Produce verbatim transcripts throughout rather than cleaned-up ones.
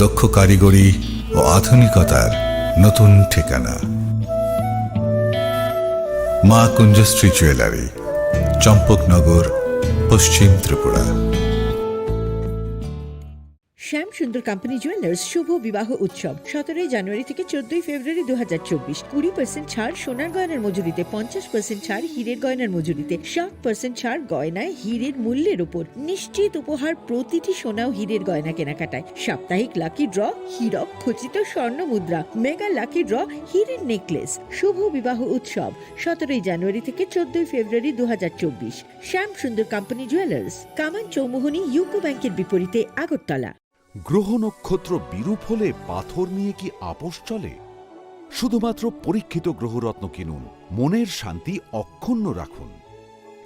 দক্ষ কারিগরি ও আধুনিকতার নতুন ঠিকানা। মা কুঞ্জশ্রী জুয়েলারি, চম্পকনগর, পশ্চিম ত্রিপুরা। শ্যাম সুন্দর কোম্পানি জুয়েলার্স শুভ বিবাহ উৎসব সতেরোই জানুয়ারি থেকে চোদ্দই ফেব্রুয়ারি দু হাজার চব্বিশ। কুড়ি পার্সেন্ট ছাড় সোনার গয়নার মজুরিতে, পঞ্চাশ পার্সেন্ট ছাড় হীরের গয়নার মজুরিতে, সাত পার্সেন্ট ছাড় গয়নায় হীরের মূল্যের উপর। নিশ্চিত উপহার প্রতিটি সোনা ও হীরের গয়না কেনাকাটায়। সাপ্তাহিক লাকি ড্র, হীরক খচিত স্বর্ণ মুদ্রা, মেগা লাকি ড্র, হীরের নেকলেস। শুভ বিবাহ উৎসব সতেরোই জানুয়ারি থেকে চোদ্দই ফেব্রুয়ারি দু হাজার চব্বিশ। শ্যাম সুন্দর কোম্পানি জুয়েলার্স, কামান চৌমুহনী ইউকো ব্যাংকের বিপরীতে, আগরতলা। গ্রহ নক্ষত্র বিরূপ হলে পাথর নিয়ে কি আপোষ চলে? শুধুমাত্র পরীক্ষিত গ্রহরত্ন কিনুন, মনের শান্তি অক্ষুণ্ণ রাখুন।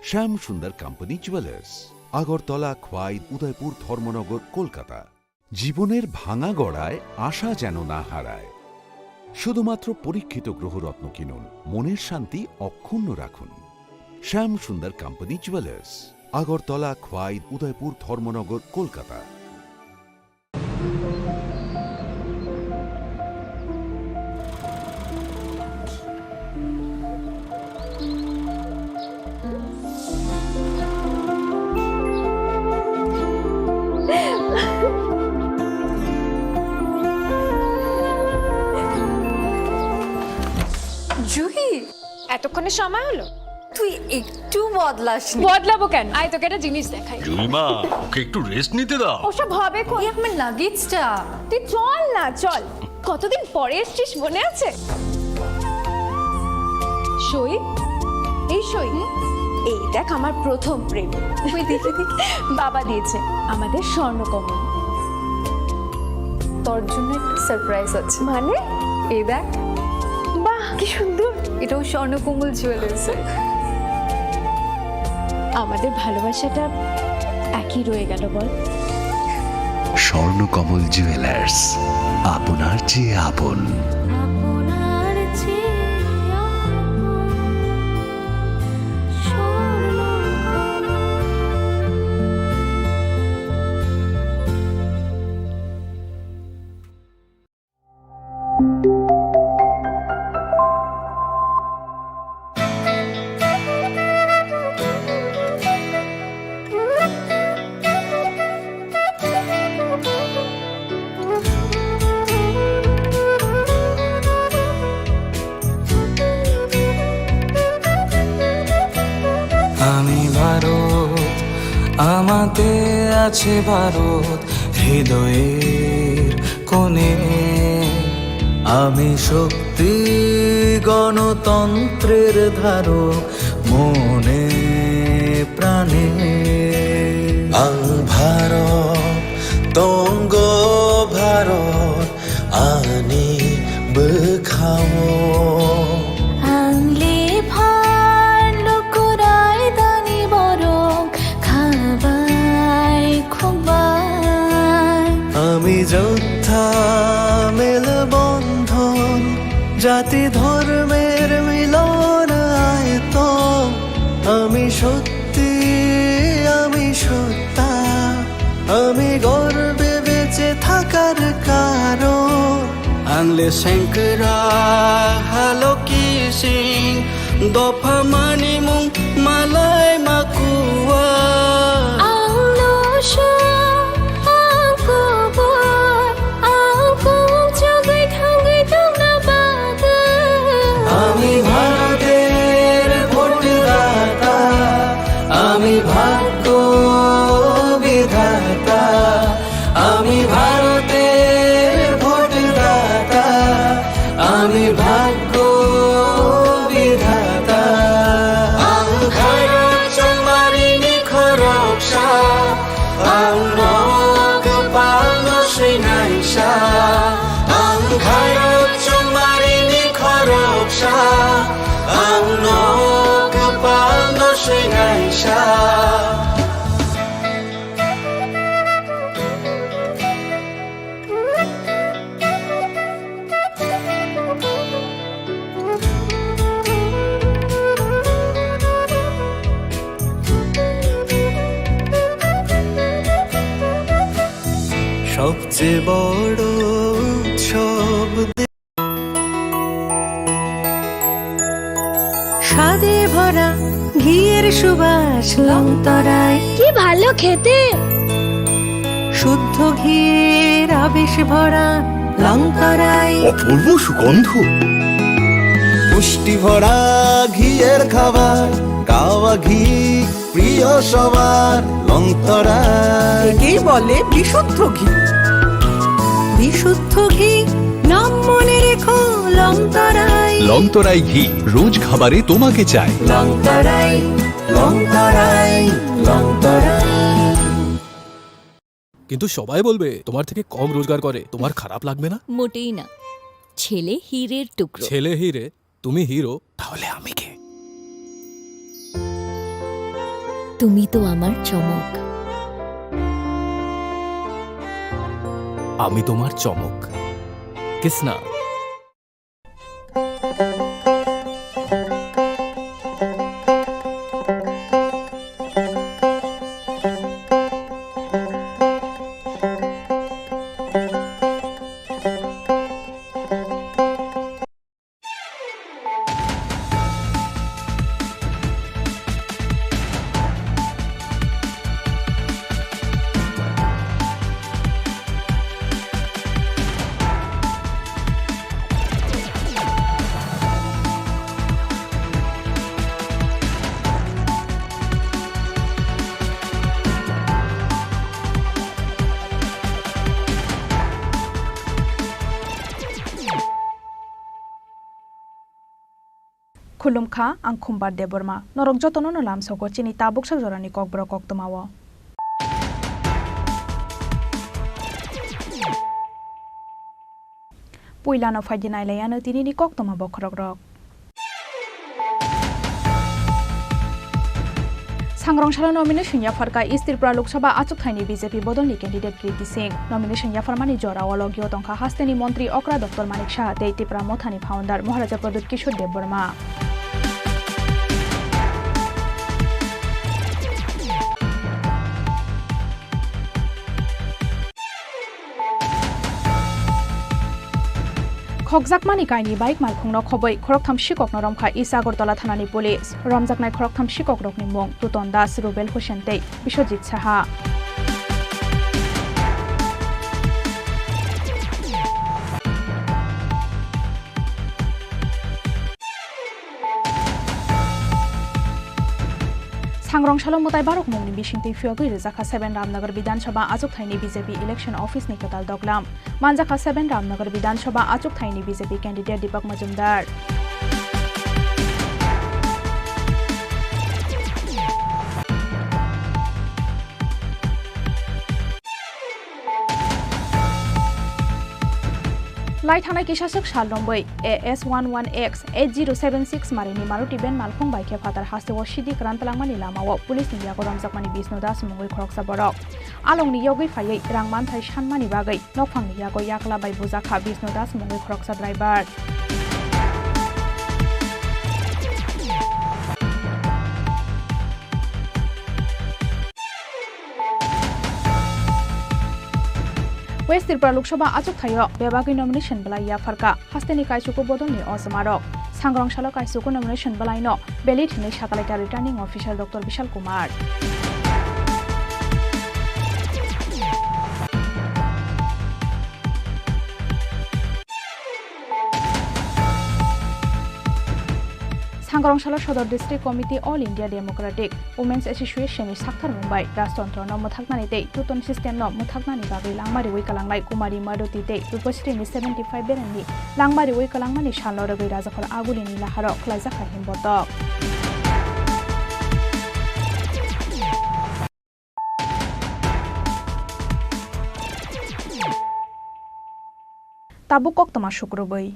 শ্যাম সুন্দর কোম্পানি জুয়েলার্স, আগরতলা, খোয়াই, উদয়পুর, ধর্মনগর, কলকাতা। জীবনের ভাঙা গড়ায় আশা যেন না হারায়। শুধুমাত্র পরীক্ষিত গ্রহরত্ন কিনুন, মনের শান্তি অক্ষুণ্ণ রাখুন। শ্যাম সুন্দর কোম্পানি জুয়েলার্স, আগরতলা, খোয়াই, উদয়পুর, ধর্মনগর, কলকাতা। জুহি, এতক্ষণে সময় হলো? তুই একটু বদলাসনি। বদলাবো কেন? আয়, তোকে একটা জিনিস দেখাই। জুলিমা, ওকে একটু রেস্ট নিতে দাও। ওসব হবে কোন? এই আমার লাগেজটা। তুই চল না, চল। কতদিন পরে এসছিস, মনে আছে? সই, এই সই। এই দেখ, আমার প্রথম প্রেম। ওই দেখি, দেখি। বাবা দিয়েছে আমাদের স্বর্ণকমল। তোর জন্য একটা সারপ্রাইজ আছে। মানে? এই দেখ। বাহ, কি সুন্দর। এটাও স্বর্ণকমল জুয়েলার্সের। আমাদের ভালোবাসাটা একই রয়ে গেল, বল? স্বর্ণকমল জুয়েলার্স, আপনার চেয়ে আপন। আপনার চেয়ে আপন। স্বর্ণকমল। আমি ভারত, আমাতে আছে ভারত, হৃদয়ের কোণে। আমি শক্তি, গণতন্ত্রের ধারক, মনে প্রাণে। Ang Bharat, tonggo Bharat, ani bwkhao. Ang lephar lukurai dani borok khabai khukbai. Ami jotha melbondhon, jati dhormer milon aito. Ami shot সত্যি আমি সত্তা, আমি গর্বে বেঁচে থাকার কারণ। Ang le sengkra haloki sing, dopha mani mung malai makua. Ang lo sha, ang kubur, ang kum chugui thangui tongna bagwi. আমি ভারতের ভোটদাতা, আমি ভাগ্য বিধাতা, আমি ভারতের ভোটদাতা, আমি ভাগ্য বিধাতা। Ang khairok chongmarini khoroksa, ang nok palno swinaisa. Ang khairok chongmarini khoroksa, ang nok palno swinaisa. সবচেয়ে বড় উৎসব দে- স্বাদে ভরা ঘিয়ের সুবাস লংতরাই। কি ভালো খেতে! শুদ্ধ ঘিয়ের আবেশ ভরা লংতরাই। অপূর্ব সুগন্ধ। পুষ্টি ভরা ঘিয়ের খাবার, গাওয়া ঘি প্রিয় সবার, লংতরাই। একেই বলে বিশুদ্ধ ঘি। বিশুদ্ধ ঘি, নাম মনে রেখো, লংতরাই। লংতরাই ঘি, রোজ খাবারে তোমাকে চাই। লংতরাই, লংতরাই, লংতরাই। কিন্তু সবাই বলবে তোমার থেকে কম রোজগার করে, তোমার খারাপ লাগবে না? মোটেই না। ছেলে হীরের টুকরো। ছেলে হিরে, তুমি হিরো, তাহলে আমি কে? তুমি তো আমার চমক। আমি তোমার চমক। Kisna. Khulumkha, ang Khumbar Debbarma. Norok jotono no lamsogo chini tabuk sak jorani kokborok koktwmao. Puilano phaidi nailaiano tinini koktwma bokhorokrok. Sangrong salo nomination yapharkha East Tripura Lok Sabha achukthai ni B J P bodol ni candidate Kriti Singh. Nomination yapharmani jora o logio tongkha hasteni montri okra Doctor Manik Saha tei Tipra Mothani founder Maharaja Pradyut Kishore Debbarma. Khokjakmani kainwi bike malkhungno khobwi khoroktham sikokno romkha East Agartala thanani police. Romjaknai khoroktham sikokrokni mung Tuton Das, Rubel Hussain tei Biswajit Saha. Sangrong salo mwtai barok mungni bisingtwi phiyogwi rwjakha seven Ramnagar Bidhan Sabha achukthai ni B J P election office ni kwtal doglam. Manjakha seven Ramnagar Bidhan Sabha achukthai ni B J P candidate Deepak Majumdar. Lai thangnai kisaswk sal romwi A S one one X eight zero seven six marini Maruti van malkhung bai khe phatar hasteo sidi kwran twlangmani lamao police ni yago romjakmani Bishnu Das mungwi khoroksa borok. Alongni yogwi phaiwi rang manthai sanmani bagwi nokphangni yago yakla bai bujakha Bishnu Das mungwi khoroksa driver. West Tripura Lok Sabha achukthai o bebagwi nomination bwlai yapharkha hasteni kaichuku bodolni ojomarok. Sangrong salo kaichuku nomination bwlaino valid hinwi sakalaikha Returning Officer Doctor Bishal Kumar. Sangrong salo Sodor District Committee All India Democratic Women's Association ni sakthar mung bai rajtontro no mwthaknani tei tuton system no mwthaknani bagwi langma riwi kwlangnai Kumari Madhuti tei Rupasri ni seventy five bereng ni langma riwi kwlangmani sal no rwgwi Rajakhor Aguli ni laharo khwlaijakha himbotok. Tabuk koktwma sukrubwi.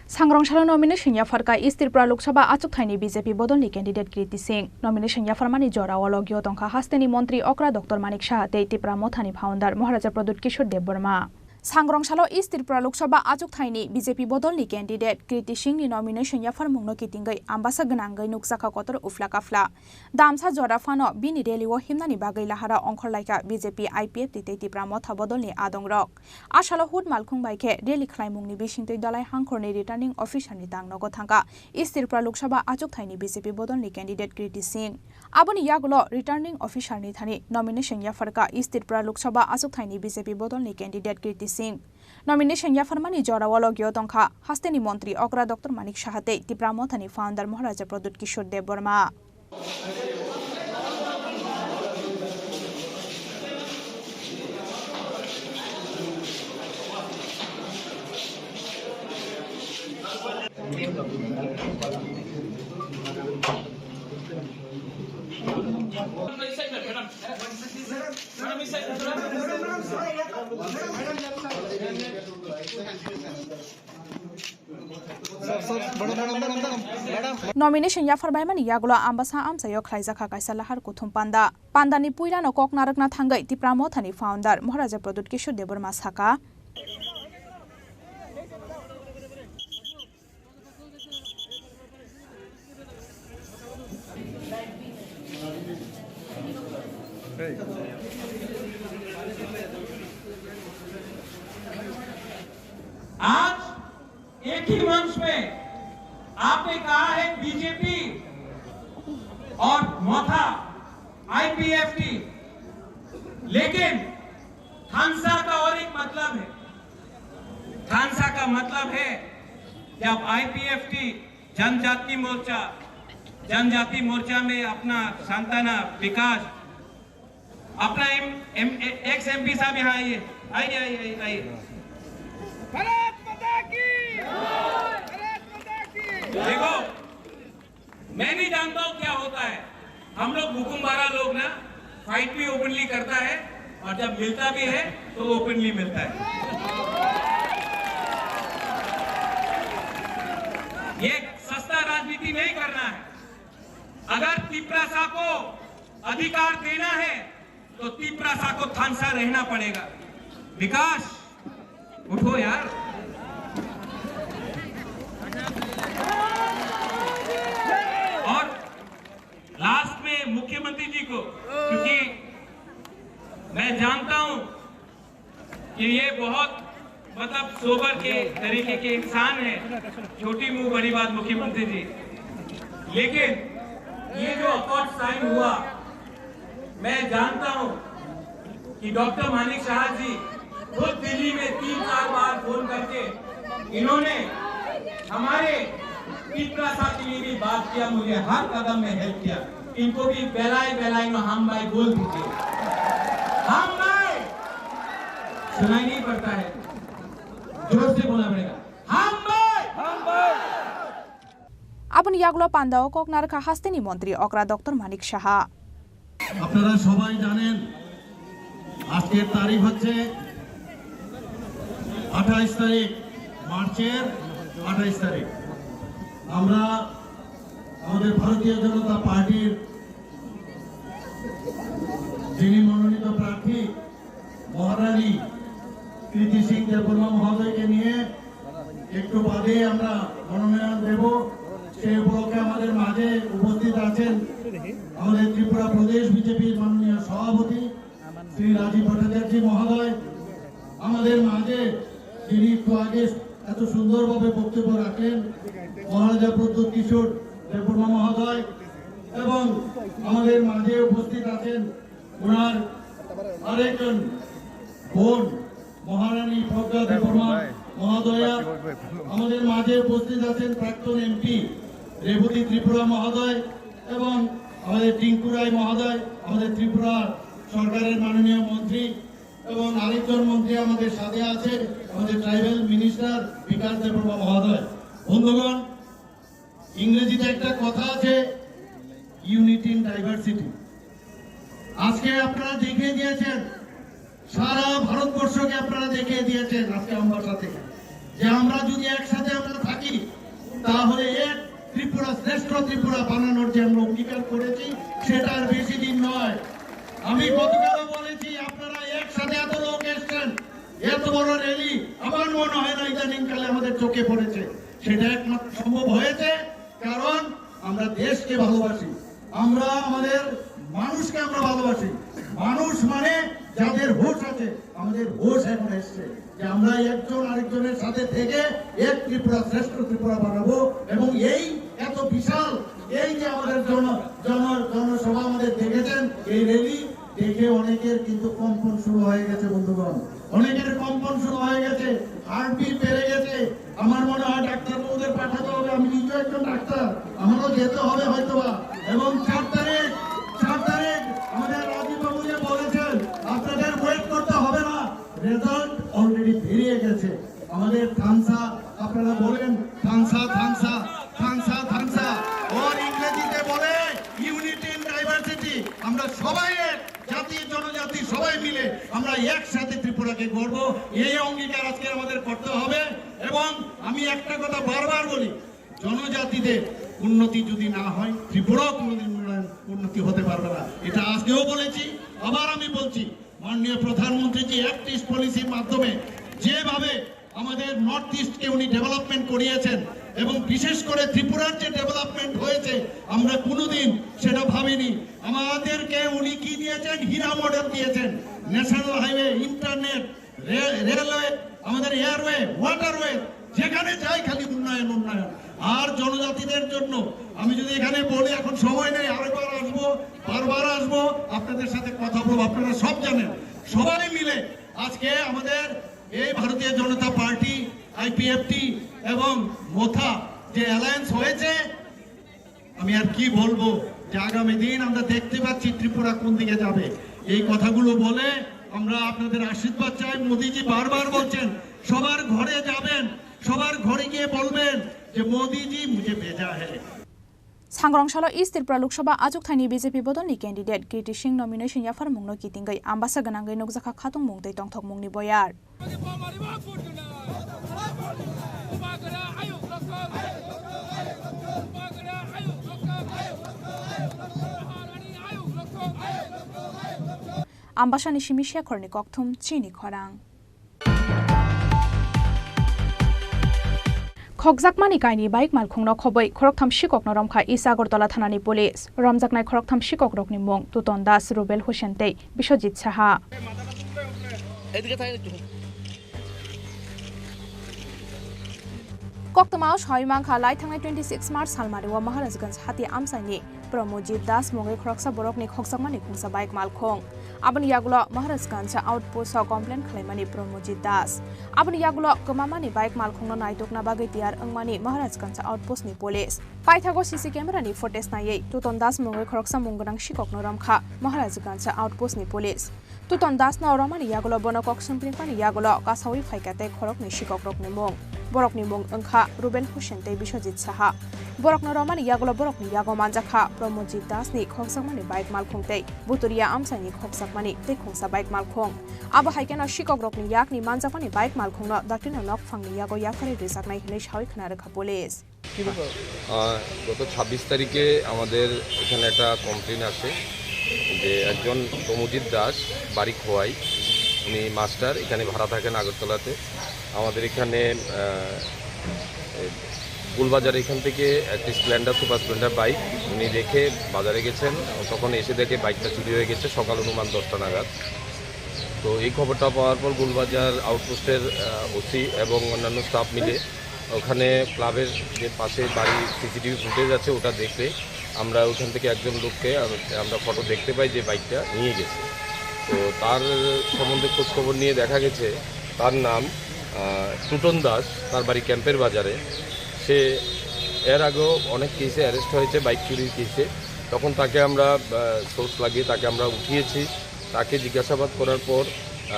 Sangrong salo nomination yapharkha East Tripura Lok Sabha achukthai ni B J P bodol ni candidate Kriti Singh. Nomination yapharmani jora o logio tongkha hasteni montri okra Doctor Manik Saha tei Tipra Motha ni founder Maharaja Pradyut Kishore Debbarma. Sangrong salo East Tripura Lok Sabha achukthai ni B J P bodol ni candidate Kriti Singh ni nomination yapharmung no kitingwi ambasa gwnangwi nukjakha kotor ufla kafla. Damsa jora phano bini rally o himnani bagwi lahara ongkhorlaikha B J P, I P F T tei Tipra Motha bodol ni adong rok. A salo hut malkhung bai khe rally khlaimung ni bisingtwi Dalai Hangkhor ni returning officer ni tang nogo thangkha East Tripura Lok Sabha achukthai ni B J P bodol ni candidate Kriti Singh. Aboni yagulo returning officer ni thani nomination yapharkha East Tripura Lok Sabha achukthai ni B J P bodol ni candidate Kriti Singh. Nomination yapharmani jora o logio tongkha hasteni montri okra Doctor Manik Saha tei Tipra Motha ni founder Maharaja Pradyut Kishore Debbarma. Nomination yaphar baimani yagulo ambasa amchaio khlaijakha kaisa lahar kuthum panda. Pandani puilano kok narwkna thangwi Tipra Mothani founder Maharaja Pradyut Kishore Debbarma saka, आज एक ही मंच पे आपने कहा है बीजेपी और मोथा आईपीएफटी, लेकिन थानसा का और एक मतलब है। थानसा का मतलब है कि आप आईपीएफटी जनजाति मोर्चा, जनजाति मोर्चा में अपना सांत्वना विकास, अपना एम, एम, एक्स एमपी साहब यहाँ आइए, आइए, आइए, आइए, आइए। भारत माता की, भारत माता की। देखो, मैं नहीं जानता हूँ क्या होता है। हम लोग मुकुमबारा लोग ना फाइट भी ओपनली करता है और जब मिलता भी है तो ओपनली मिलता है। ये सस्ता राजनीति नहीं करना है। अगर तिपरासा को अधिकार देना है तो तिपरासा को थानसा रहना पड़ेगा। विकास, उठो यार। और लास्ट में मुख्यमंत्री जी को, क्योंकि मैं जानता हूं कि ये बहुत, मतलब, सोबर के तरीके के इंसान है, छोटी मुंह बड़ी बात मुख्यमंत्री जी। लेकिन ये जो अकॉर्ड साइन हुआ, मैं जानता हूं कि डॉक्टर मानिक साहा जी खुद दिल्ली में तीन चार बार फोन करके इन्होंने हमारे तिपरासा के लिए भी बात किया, मुझे हर कदम में हेल्प किया। इनको भी बेलाय बेलाय में हम भाई बोल दीजिए। हम भाई सुनाई नहीं पड़ता है, जोर से बोलना पड़ेगा। हम भाई, हम भाई। Aboni yagulo pandao kok narwkha hasteni montri okra Doctor Manik Saha. আপনারা সবাই জানেন, আজকের তারিখ হচ্ছে আঠাইশ তারিখ, মার্চের আঠাইশ তারিখ। আমরা আমাদের ভারতীয় জনতা পার্টির যিনি মনোনীত প্রার্থী মহারানী কৃতি সিং দেববর্মা মহোদয়কে নিয়ে একটু বাদে আমরা মনোনয়ন দেব। সেই উপলক্ষে আমাদের মাঝে উপস্থিত আছেন আমাদের ত্রিপুরা প্রদেশ বিজেপির মাননীয় সভাপতি শ্রী রাজীব ভট্টাচার্য মহোদয়, আমাদের মাঝে যিনি একটু আগে এত সুন্দরভাবে বক্তব্য রাখলেন মহারাজা প্রদ্যোৎ কিশোর দেববর্মা মহোদয়, এবং আমাদের মাঝে উপস্থিত আছেন ওনার আরেকজন বোন মহারানী প্রজ্ঞা দেববর্মা মহোদয়া, আমাদের মাঝে উপস্থিত আছেন প্রাক্তন এমপি রেবতী ত্রিপুরা মহোদয় এবং আমাদের টিঙ্কু রায় মহোদয়, আমাদের ত্রিপুরা সরকারের মাননীয় মন্ত্রী, এবং আরেকজন মন্ত্রী আমাদের সাথে আছে, আমাদের ট্রাইবাল মিনিস্টার বিকাশ দেববর্মা মহোদয়। বন্ধুগণ, ইংরেজিতে একটা কথা আছে, ইউনিটি ইন ডাইভার্সিটি। আজকে আপনারা দেখিয়ে দিয়েছেন, সারা ভারতবর্ষকে আপনারা দেখিয়ে দিয়েছেন আজকে আমবাসা থেকে, যে আমরা যদি একসাথে আমরা থাকি, তাহলে এক ত্রিপুরা, শ্রেষ্ঠ ত্রিপুরা বানানোর যে আমরা অঙ্গীকার করেছি, সেটা আর বেশি দিন নয়। আমি গতকালও বলেছি, আপনারা একসাথে এত লোক এসছেন, এত বড় র‍্যালি, আমার মনে হয় না ইদানিং কালে আমাদের চোখে পড়েছে। সেটা একমাত্র সম্ভব হয়েছে কারণ আমরা দেশকে ভালোবাসি, আমরা আমাদের মানুষকে আমরা ভালোবাসি। মানুষ মানে যাদের হুঁশ আছে, আমাদের হুঁশ এখন এসছে যে আমরা একজন আরেকজনের সাথে থেকে এক ত্রিপুরা, শ্রেষ্ঠ ত্রিপুরা বানাবো। এবং এই এত বিশাল, এই যে আমাদের জন জন জনসভা আমাদের দেখেছেন, এই র‍্যালি দেখে অনেকের কিন্তু কম্পন শুরু হয়ে গেছে বন্ধুগণ, অনেকের কম্পন শুরু হয়ে গেছে, হার্টবিট বেড়ে গেছে। আমার মনে হয় ডাক্তারবাবুদের পাঠাতে হবে, আমি নিজেও একজন ডাক্তার, আমারও যেতে হবে হয়তোবা। এবং চার তারিখ, চার তারিখ আমাদের রাজীব বাবু যে বলেছেন, আপনাদের ওয়েট করতে হবে না, রেজাল্ট অলরেডি বেরিয়ে গেছে। আমাদের থানসা, আপনারা বলেন থানসা, থানসা, থানসা, থানসা। ওর ইংরেজিতে বলে ইউনিটি ইন ডাইভার্সিটি। আমরা সবাই এক জাতি, জনজাতি সবাই মিলে আমরা একসাথে ত্রিপুরাকে গড়ব। এই অঙ্গীকার আজকে আমাদের করতে হবে। এবং আমি একটা কথা বারবার বলি, জনজাতিদের উন্নতি যদি না হয়, ত্রিপুরাও কোনোদিন উন্নয়ন, উন্নতি হতে পারবে না। এটা আজকেও বলেছি, আবার আমি বলছি, মাননীয় প্রধানমন্ত্রী যে অ্যাক্ট ইস্ট পলিসির মাধ্যমে যেভাবে আমাদের নর্থ ইস্টকে উনি ডেভেলপমেন্ট করিয়েছেন এবং বিশেষ করে ত্রিপুরার যে ডেভেলপমেন্ট হয়েছে, আমরা কোনোদিন সেটা ভাবিনি। আমাদেরকে উনি কি দিয়েছেন? হীরা মডেল দিয়েছেন, ন্যাশনাল হাইওয়ে, ইন্টারনেট, রে-, রেলওয়ে, আমাদের এয়ারওয়ে, ওয়াটারওয়ে, যেখানে যাই খালি উন্নয়ন, উন্নয়ন। আর জনজাতিদের জন্য আমি যদি এখানে বলি, এখন সময় নেই, আরেকবার আসবো, বারবার আসবো, আপনাদের সাথে কথা বলবো। আপনারা সব জানেন, সবাই মিলে আজকে আমাদের এই ভারতীয় জনতা পার্টি, আইপিএফটি এবং মোথা যে অ্যালায়েন্স হয়েছে, আমি আর কি বলবো যে আগামী দিন আমরা দেখতে পাচ্ছি ত্রিপুরা কোন দিকে যাবে। এই কথাগুলো বলে আমরা আপনাদের আশীর্বাদ চাই। মোদিজি বারবার বলছেন সবার ঘরে যাবেন, সবার ঘরে গিয়ে বলবেন যে মোদিজি মুঝে ভেজা হ্যায়। Sangrong salo East Tripura Lok Sabha achukthai ni B J P bodol ni candidate Kirti Singh nomination yapharmung no kitingwi ambasa gwnangwi nukjakha khatungmung tei tongthokmung ni boyar. Ambasani simi Shekhorni kokthum chini khorang. Khokjakmani kaini bike malkhungno khobwi khoroktham sikokno romkha East Agartala thanani police. Romjaknai khoroktham sikokrokni mung Tuton Das, Rubel Hussain tei Biswajit Saha. এদিকে থাকেন একটু। Koktwmao sawi mankha, lai thangnai twenty six March salmario Maharajganj hati amchaini Pramojit Das mungwi khoroksa borokni khokjakmani khungsa bike malkhung. Aboni yagulo Maharajganj outpost o complain khwlaimani Pramojit Das. Aboni yagulo kwmamani bike malkhungno naitukna bagwi tiyar wngmani Maharajganj outpost ni police. Paithago C C camera ni footage naiwi Tuton Das mungwi khoroksa mung gwnang sikokno romkha Maharajganj outpost ni police. Tuton Das no romani yagulo bono kok swngpringmani yagulo kasawi phaikha tei khoroknwi sikokrokni mung. Borokni mung wngkha Rubel Hussain tei Biswajit Saha. Borokno romani yagulo borokni yago manjakha Pramojit Das ni khokjakmani bike malkhung tei Buturia amchaini khokjakmani tei khungsa bike malkhung. Abo hai kheno sikokrokni yakni manjakmani bike malkhungno daktino nokphangni yago yapharwi rwjaknai hwnwi sawi khna rwkha police. আহ, গত ছাব্বিশ তারিখে আমাদের এখানে একটা কমপ্লেন আসে যে একজন প্রমজিৎ দাস, বাড়ি খোয়াই, উনি মাস্টার, এখানে ভাড়া থাকেন আগরতলাতে। আমাদের এখানে, আহ, এই গোলবাজার এখান থেকে একটি স্প্লেন্ডার, সুপার স্প্লেন্ডার বাইক উনি রেখে বাজারে গেছেন, তখন এসে দেখে বাইকটা চুরি হয়ে গেছে সকাল অনুমান দশটা নাগাদ। তো এই খবরটা পাওয়ার পর গোলবাজার আউটপোস্টের, আহ, ওসি এবং অন্যান্য স্টাফ মিলে ওখানে ক্লাবের যে পাশে বাড়ি সিসিটিভি ফুটেজ আছে, ওটা দেখে আমরা ওখান থেকে একজন লোককে আম-, আমরা ফটো দেখতে পাই যে বাইকটা নিয়ে গেছে। তো তার সম্বন্ধে খোঁজখবর নিয়ে দেখা গেছে তার নাম, আহ, টুটন দাস, তার বাড়ি ক্যাম্পের বাজারে। সে এর আগেও অনেক কেসে অ্যারেস্ট হয়েছে বাইক চুরির কেসে। তখন তাকে আমরা, আহ, সোর্স লাগিয়ে তাকে আমরা উঠিয়েছি। তাকে জিজ্ঞাসাবাদ করার পর,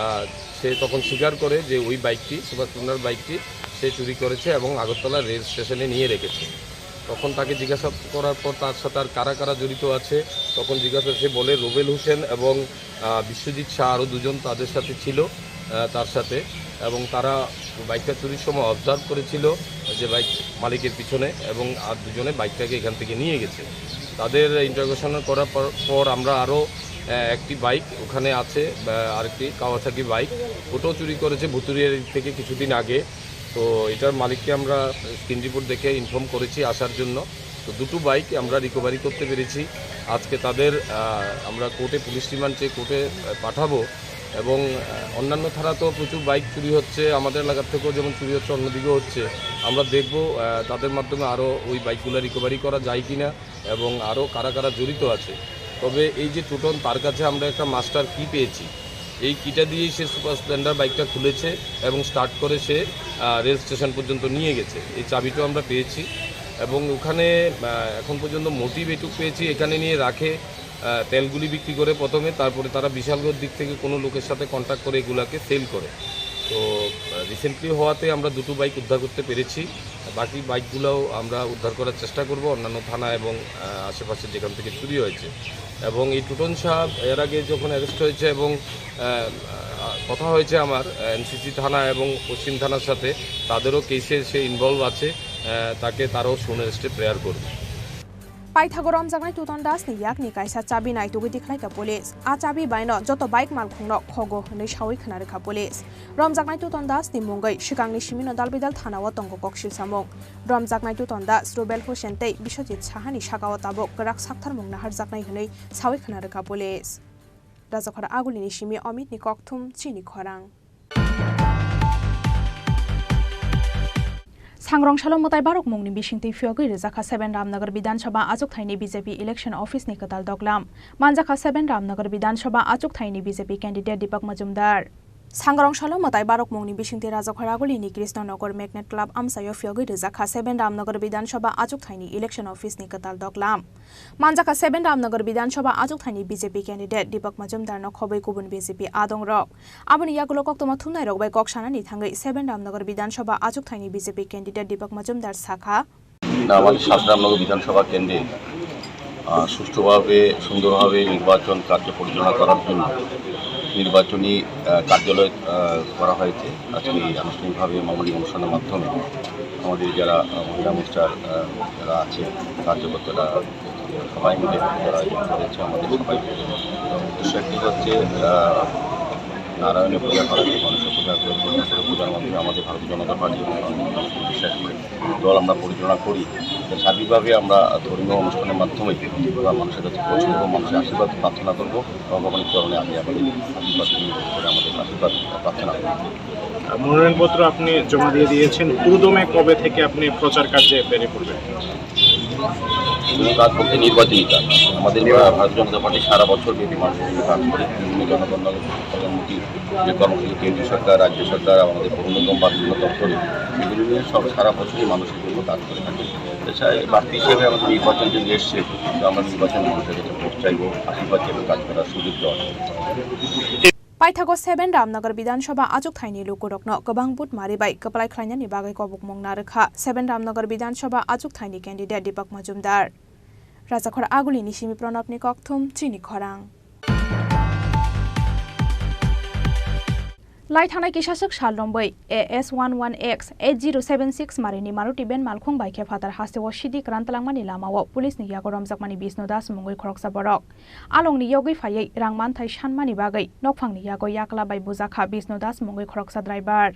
আহ, সে তখন স্বীকার করে যে ওই বাইকটি, সুপার স্প্লেন্ডার বাইকটি সে চুরি করেছে এবং আগরতলা রেল স্টেশনে নিয়ে রেখেছে। তখন তাকে জিজ্ঞাসা করার পর তার সাথে আর কারা কারা জড়িত আছে, তখন জিজ্ঞাসা, সে বলে রুবেল হোসেন এবং, আহ, বিশ্বজিৎ শাহ আরও দুজন তাদের সাথে ছিল, আহ, তার সাথে, এবং তারা বাইকটা চুরির সময় অবজার্ভ করেছিল যে বাইক মালিকের পিছনে, এবং আর দুজনে বাইকটাকে এখান থেকে নিয়ে গেছে। তাদের ইন্টারোগেশন করার পর পর আমরা আরও একটি বাইক ওখানে আছে, আহ, আরেকটি কাওয়াসাকি বাইক, ওটাও চুরি করেছে ভুতুরিয়ারি থেকে কিছুদিন আগে। তো এটার মালিককে আমরা স্ক্রিন রিপোর্ট দেখে ইনফর্ম করেছি আসার জন্য। তো দুটো বাইক আমরা রিকভারি করতে পেরেছি। আজকে তাদের, আহ, আমরা কোর্টে পুলিশ রিমান্ড চেয়ে কোর্টে, আহ, পাঠাবো। এবং, আহ, অন্যান্য থানা তো প্রচুর বাইক চুরি হচ্ছে, আমাদের এলাকার থেকেও যেমন চুরি হচ্ছে, অন্যদিকেও হচ্ছে। আমরা দেখব, আহ, তাদের মাধ্যমে আরও ওই বাইকগুলো রিকভারি করা যায় কি না এবং আরও কারা কারা জড়িত আছে। তবে এই যে টুটন, তার কাছে আমরা একটা মাস্টার কি পেয়েছি। এই কিটা দিয়েই সে সুপার স্প্লেন্ডার বাইকটা খুলেছে এবং স্টার্ট করে সে, আহ, রেল স্টেশন পর্যন্ত নিয়ে গেছে। এই চাবিটাও আমরা পেয়েছি এবং ওখানে, আহ, এখন পর্যন্ত মোটিভ এটুক পেয়েছি, এখানে নিয়ে রাখে, আহ, তেলগুলি বিক্রি করে প্রথমে, তারপরে তারা বিশালগড় দিক থেকে কোনো লোকের সাথে কন্ট্যাক্ট করে এগুলাকে সেল করে। তো, আহ, রিসেন্টলি হওয়াতে আমরা দুটো বাইক উদ্ধার করতে পেরেছি। বাকি বাইকগুলোও আমরা উদ্ধার করার চেষ্টা করব অন্যান্য থানা এবং, আহ, আশেপাশে যেখান থেকে চুরি হয়েছে। এবং এই টুটন সাহেব এর আগে যখন অ্যারেস্ট হয়েছে এবং, আহ, আহ, কথা হয়েছে আমার, আহ, এনসিসি থানা এবং পশ্চিম থানার সাথে, তাদেরও কেসে সে ইনভলভ আছে। আহ, তাকে তারাও সুন অ্যারেস্টে প্রেয়ার করবে। Paithago romjaknai Tuton Das ni yakni kaisa chabi naitugwi tikhlaikha police. A chabi baino joto bike malkhungno khogo hwnwi sawi khna rwkha police. Romjaknai Tuton Das ni mungwi swkangni simino dalbidal thanao tongo kok silsamung. Romjaknai Tuton Das, Rubel Hussein tei Biswajit Sahani sakao tabuk kwrak saktharmung naharjaknai hwnwi sawi khna rwkha police. Rajakhor Agulini simi Amit ni kokthum chini khorang. Sangrong salo mwtai barok mungni bisingtwi phiyogwi rwjakha Seven Ramnagar Bidhan Sabha achukthai ni B J P election office ni kwtal doklam. Manjakha Seven Ramnagar Bidhan Sabha achukthai ni B J P candidate Deepak Majumdar. Sangrong salo mwtai barok mungni bisingtwi Rajakhor Aguli ni Krishna Nagar Magnet Club amchaio phiyogwi rwjakha Seven Ramnagar Bidhan Sabha achukthai ni election office ni kwtal doklam. Manjakha Seven Ramnagar Bidhan Sabha achukthai ni B J P candidate Deepak Majumdar no khobwi kubun B J P adong rok. Aboni yagulo koktwma thumnai rok bai kok sanani thangwi Seven Ramnagar Bidhan Sabha achukthai ni B J P candidate Deepak Majumdar sakha. না, আমাদের সাত রামনগর বিধানসভা কেন্দ্রে, আহ, সুষ্ঠুভাবে, সুন্দরভাবে নির্বাচন কার্য পরিচালনা করার জন্য নির্বাচনী, আহ, কার্যালয়, আহ, করা হয়েছে। আজকে এই আনুষ্ঠানিকভাবে মাঙ্গলিক অনুষ্ঠানের মাধ্যমে আমাদের যারা, আহ, মহিলা মোর্চার, আহ, যারা আছে, কার্যকর্তারা, সবাই মিলে যারা আয়োজন করেছে, আমাদের সবাই মিলে। উদ্দেশ্য একটি হচ্ছে, আহ, নারায়ণের পূজা করা, গণেশের পূজা করে, পূজার মাধ্যমে আমাদের ভারতীয় জনতা পার্টি এবং অন্যান্য উদ্দেশ্য একটি দল আমরা পরিচালনা করি। তো সার্বিকভাবে আমরা ধর্মীয় অনুষ্ঠানের মাধ্যমে আমরা মানুষের কাছে পৌঁছবো, মানুষের আশীর্বাদ প্রার্থনা করবো এবং ভগবানের চরণে আমি আমাদের আশীর্বাদ নিয়ে করে আমাদের আশীর্বাদ প্রার্থনা করি। মনোনয়নপত্র আপনি জমা দিয়ে দিয়েছেন, পুরোদমে কবে থেকে আপনি প্রচার কার্যে বেরিয়ে পড়বেন? কোনো কাজ বলতে নির্বাচনী কাজ। আমাদের, আহ, ভারতীয় জনতা পার্টি সারা বছর ব্যাপী মানুষের জন্য কাজ করে, বিভিন্ন জনকল্যাণ, কল্যাণমুখী যে কর্মসূচি কেন্দ্রীয় সরকার, রাজ্য সরকার, আমাদের পৌরনিগম বা বিভিন্ন দপ্তরে, সেগুলো নিয়ে সব সারা বছরই মানুষের জন্য কাজ করে থাকে। এছাড়া বাড়তি হিসেবে আমাদের নির্বাচন যদি এসছে, তো আমরা নির্বাচনে মানুষের কাছে ভোট চাইবো, আশীর্বাদ চাইবো, কাজ করার সুযোগ দেওয়ার জন্য। Paithago Seven Ramnagar Bidhan Sabha achukthai ni lukurokno kwbang vote mari bai kwplai khlainani bagwi kobokmung narwkha Seven Ramnagar Bidhan Sabha achukthai ni candidate Deepak Majumdar. Rajakhor Aguli ni simi Pranab ni kokthum chini khorang. Lai thangnai kisaswk sal romwi A S one one X eight zero seven six mari ni Maruti van malkhung bai khe phatar hasteo sidi kwran twlangmani lamao police ni yago romjakmani Bishnu Das mungwi khoroksa borok. Along ni yogwi phaiwi rang manthai sanmani bagwi nokphang ni yago yakla bai bujakha Bishnu Das mungwi khoroksa driver.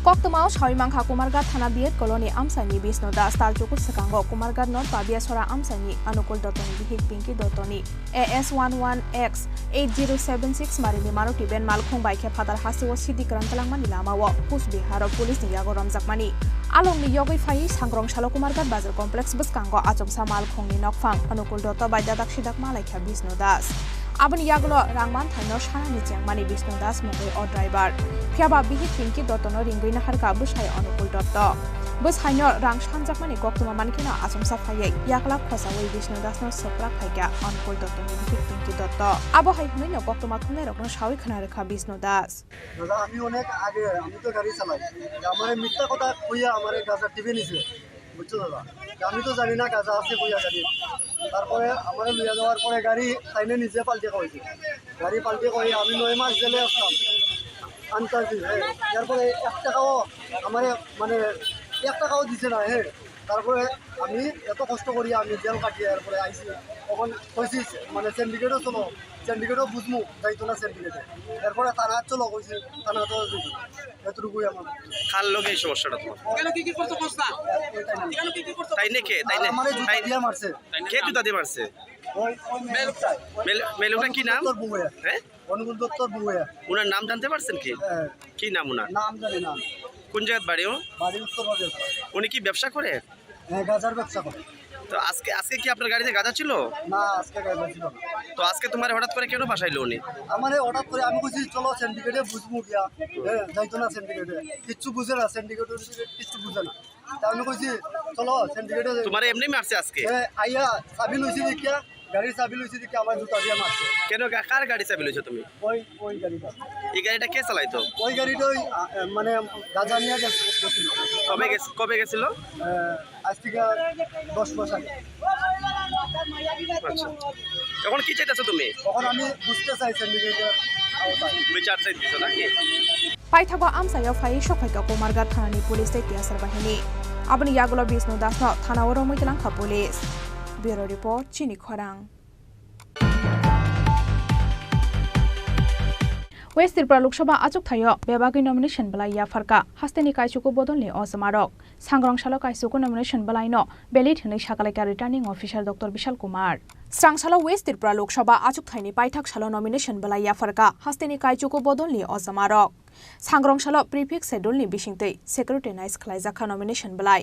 Koktwmao sawi mankha Kumarghat thana B Ed colony amchaini Bishnu Das, tal chukur swkango Kumarghat North Pabiasora amchaini Anukul Dottoni bihik Pinky Dottoni A S one one X eight zero seven six marini Maruti van malkhung bai khe phatar hasteo sidi kwran twlangmani lamao Kusbiharo police ni yago romjakmani. Along ni yogwi phaiwi sangrong salo Kumarghat Bazar Complex bwskango achomsa malkhungni nokphang Anukul Dotto bai dadak sidak malaikha Bishnu Das. Aboni yagulo rang manthaino sanani chengmani Bishnu Das mungwi o driver. Phiyaba bihik Pinky Dottono ringwi naharkha bwsai Anukul Dotto. Bwsaino rang sanjakmani koktwma mankheno achomsa phaiwi yaklap khosaui Bishnu Dasno swprak phaikha Anukul Dottoni bihik Pinky Dotto. Abo hai hwnwino koktwma thumnairokno saui khna rwkha Bishnu Das. দাদা, আমি অনেক আগে, আমি তো গাড়ি চালাই। আমারে মিথ্যা কথা কইয়া আমারে গাঁজা টিপে নিছে, বুঝছো দাদা? আমি তো জানি না গাঁজা আছে কইয়া গাড়ি। তারপরে আমারে লইয়া যাওয়ার পরে গাড়ি তাইনে নিজে পাল্টে কইছে। গাড়ি পাল্টে কই আমি নয় মাস জেলে আসলাম। আনতে আসি, হ্যাঁ। এরপরে এক টাকাও আমারে, মানে, এক টাকাও দিছে না, হ্যাঁ। তারপরে আমি এত কষ্ট করি, আমি জেল কাটিয়ে এরপরে আইছি। তখন কইছি, মানে, সিন্ডিকেটও চলো, সিন্ডিকেটও বুঝমু, যাইতো না সিন্ডিকেটে। এরপরে থানা চলো কইছি, থানা তো যাইতো না। এতটুকুই আমার। কার লগে এই সমস্যাটা তোমার? কেন, কি কি করতে কস না? এটাই না। কেন, কি কি করতে তাই নাকি? তাই আর না? আমারে জুতা তাই দিয়ে মারছে। কে জুতা দিয়ে মারছে? ওই, ওই মেয়ে লোকটা। মেয়ে, মেয়ে লোকটা কি নাম? তোর বউয়ে। হ্যাঁ? অনুকূল দত্তর বউয়ে। ওনার নাম জানতে পারছেন কি? হ্যাঁ। কি নাম ওনার? নাম জানি না। কোন জায়গার বাড়ি ও? বাড়ি উত্তর বাজার। উনি কি ব্যবসা করে? হ্যাঁ, গাঁজার ব্যবসা করে। তো আজকে, আজকে কি আপনার গাড়িতে গাঁজা ছিল? না, আজকে গাঁজা ছিল না। তো আজকে তোমার হঠাৎ করে কেন বাসাইলো উনি? আমারে হঠাৎ করে আমি কইছি, "চলো সিন্ডিকেটে বুঝমু গিয়া।" হ্যাঁ, যাইতো না সিন্ডিকেটে। কিচ্ছু বুঝে না, সিন্ডিকেটের কিচ্ছু বুঝে না। তা আমি কইছি, "চলো, সিন্ডিকেটে যাই।" তোমারে এমনি মারছে আজকে? এ, আইয়া চাবি লইছি দেখিয়া, গাড়ির চাবি লইছি দেখিয়া আমার জুতা দিয়া মারছে। কেন গা-, কার গাড়ি চাবি লইছো তুমি? ওই, ওই গাড়িটা। এই গাড়িটা কে চালাইতো? ওই গাড়িটা ওই, আ, এ, মানে গাঁজা নিয়ে গেছ-, গেছিল। কবে গেছ-, কবে গেছিল? এ, আজ থেকে দশ মাস আগে। আচ্ছা। এখন কি চাইতেছো তুমি? এখন আমি বুঝতে চাই সিন্ডিকেটের আওতায়। বিচার চাইতেছো নাকি? Paithago amchaio phai sokphaikha Komargat thanani police tei T S R bahini. Aboni yagulo Bishnu Dasno thanao romwi twlangkha police. Bureau report, Chini Khorang. West Tripura Lok Sabha achuk thaio bebagwi nomination belai yapharkha hasteni kaichuku bodolni ojamarok. Sangrong salo kaichuku nomination belaino valid hwnwi sakalaikha Returning Officer Doctor Bishal Kumar. Srang salo West Tripura Lok Sabha achuk thaini paithak salo nomination belai yapharkha hasteni kaichuku bodolni ojamarok. Sangrong salo prefix schedule ni bisingtwi scrutinise khlaijakha nomination belai.